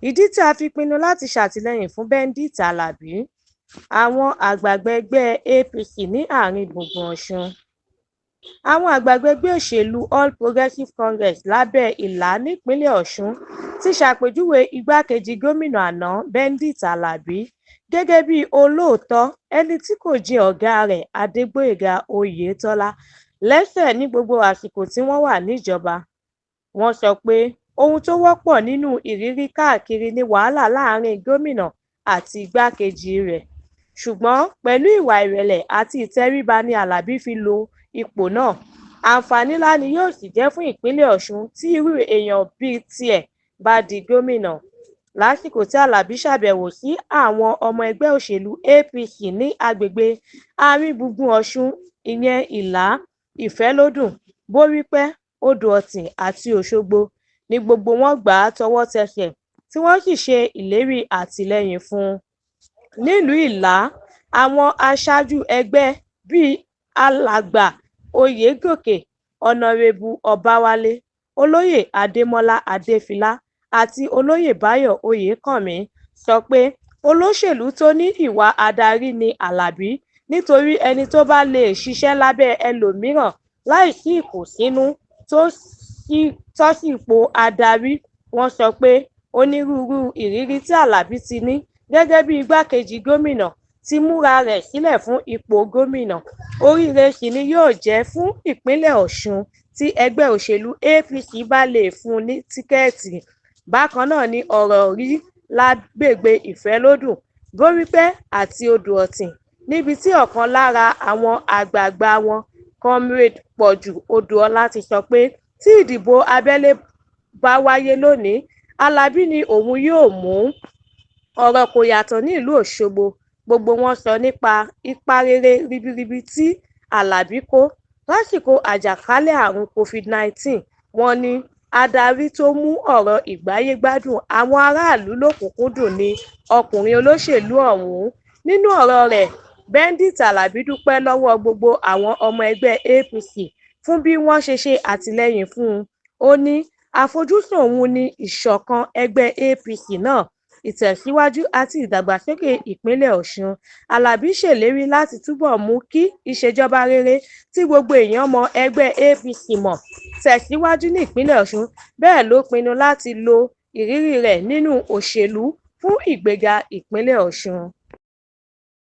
Ìdí tí a fi pinnu láti ṣàtìlẹ́yìn fún Bendit Alabi. Àwọn àgbààgbà ẹgbẹ́ APC ní Ààrin Gbùngbùn Ọ̀ṣun. Àwọn àgbààgbà ẹgbẹ́ òṣèlú All Progressive Congress lábẹ́ Ìlá nípínlẹ̀ Ọ̀ṣun ti ṣàpèjúwe igbákejì gómìnà àná Bendit Alabi gẹ́gẹ́ bíi olóòótọ́ ẹni tí kò jin ọ̀gá rẹ̀ Adégbóyèga Oyètọ́lá lẹ́sẹ̀ ní gbogbo àsìkò tí wọ́n wà níjọba. Wọ́n sọ pé ohun tó wọ́pọ̀ nínú ìrírí káàkiri ni wàhálà láàárín gómìnà àti igbákejì rẹ̀, ṣùgbọ́n pẹ̀lú ìwà ìrẹ̀lẹ̀ àti ìtẹríba ni Alábí fi lo ipò náà, àǹfààní ńlá ni yóò sì jẹ́ fún ìpínlẹ̀ Ọ̀ṣun tí irú èèyàn bíi tiẹ̀ bá di gómìnà. Lásìkò tí Alábí ṣàbẹ̀wò sí àwọn ọmọ ẹgbẹ́ òṣèlú APC ní agbègbè Ààrin Gbùngbùn Ọ̀ṣun ìyẹn Ìlá, Ìfẹ́lódùn, Borípé, Odò-Ọ̀tìn àti Òṣogbo ní gbogbo wọn gbà á tọwọ́tẹsẹ̀ tí wọ́n sì ṣe ìlérí àtìlẹ́yìn fún un. Nílùú Ìlá, àwọn aṣáájú ẹgbẹ́ bíi Alàgbà Oyègòkè, Ọ̀nàrẹ́bù Ọbáwálé, Olóyè Adémọ́lá Adéfìlà àti Olóyè Báyọ̀ Oyèkánmi sọ pé olóṣèlú tó ní ìwà adarí ni Alábí nítorí ẹni tó bá lè ṣiṣẹ́ lábẹ́ ẹlòmíràn láì sí ìkùnsínú tọ́ sí ipò adarí. Wọ́n sọ pé onírúurú ìrírí tí Alábí ti ní gẹ́gẹ́ bí igbákejì gómìnà ti múra rẹ̀ sílẹ̀ fún ipò gómìnà, oríire sì ni yóò jẹ́ fún ìpínlẹ̀ Ọ̀ṣun tí ẹgbẹ́ òṣèlú APC bá lè fún un ní tíkẹ́ẹ̀tì. Bákan náà ni ọ̀rọ̀ rí lágbègbè Ìfẹ́lódùn, Borípé àti Odò-Ọ̀tìn níbi tí ọ̀kan lára àwọn àgbààgbà wọn, Comrade Pọ̀jù Odùọlá ti sọ pé tí ìdìbò abẹ́lé bá wáyé lónìí, Alábí ni òun yóò mú. Ọ̀rọ̀ kò yàtọ̀ ní ìlú Òṣogbo, gbogbo wọn sọ nípa ipa rere ribiribi tí Alábí kó lásìkò àjàkálẹ̀ àrùn Covid-19. Wọ́n ní adarí tó mú ọ̀rọ̀ ìgbáyé-gbádùn àwọn aráàlú lọ́kùnkúndùn ni ọkùnrin olóṣèlú ọ̀hún. Nínú ọ̀rọ̀ rẹ̀, Bendit Alabi dúpẹ́ lọ́wọ́ gbogbo àwọn ọmọ ẹgbẹ́ APC fún bí wọ́n ṣe ṣe àtìlẹ́yìn fún un. Ó ní àfojúsùn òun ni ìṣọ̀kan ẹgbẹ́ APC náà, ìtẹ̀síwájú àti ìdàgbàsókè ìpínlẹ̀ Ọ̀ṣun. Alábí ṣèlérí láti túbọ̀ mú kí ìṣèjọba rere tí gbogbo èèyàn mọ ẹgbẹ́ APC mọ́ tẹ̀síwájú ní ìpínlẹ̀ Ọ̀ṣun, bẹ́ẹ̀ ló pinnu láti lo ìrírí rẹ̀ nínú òṣèlú fún ìgbéga ìpínlẹ̀ Ọ̀ṣun.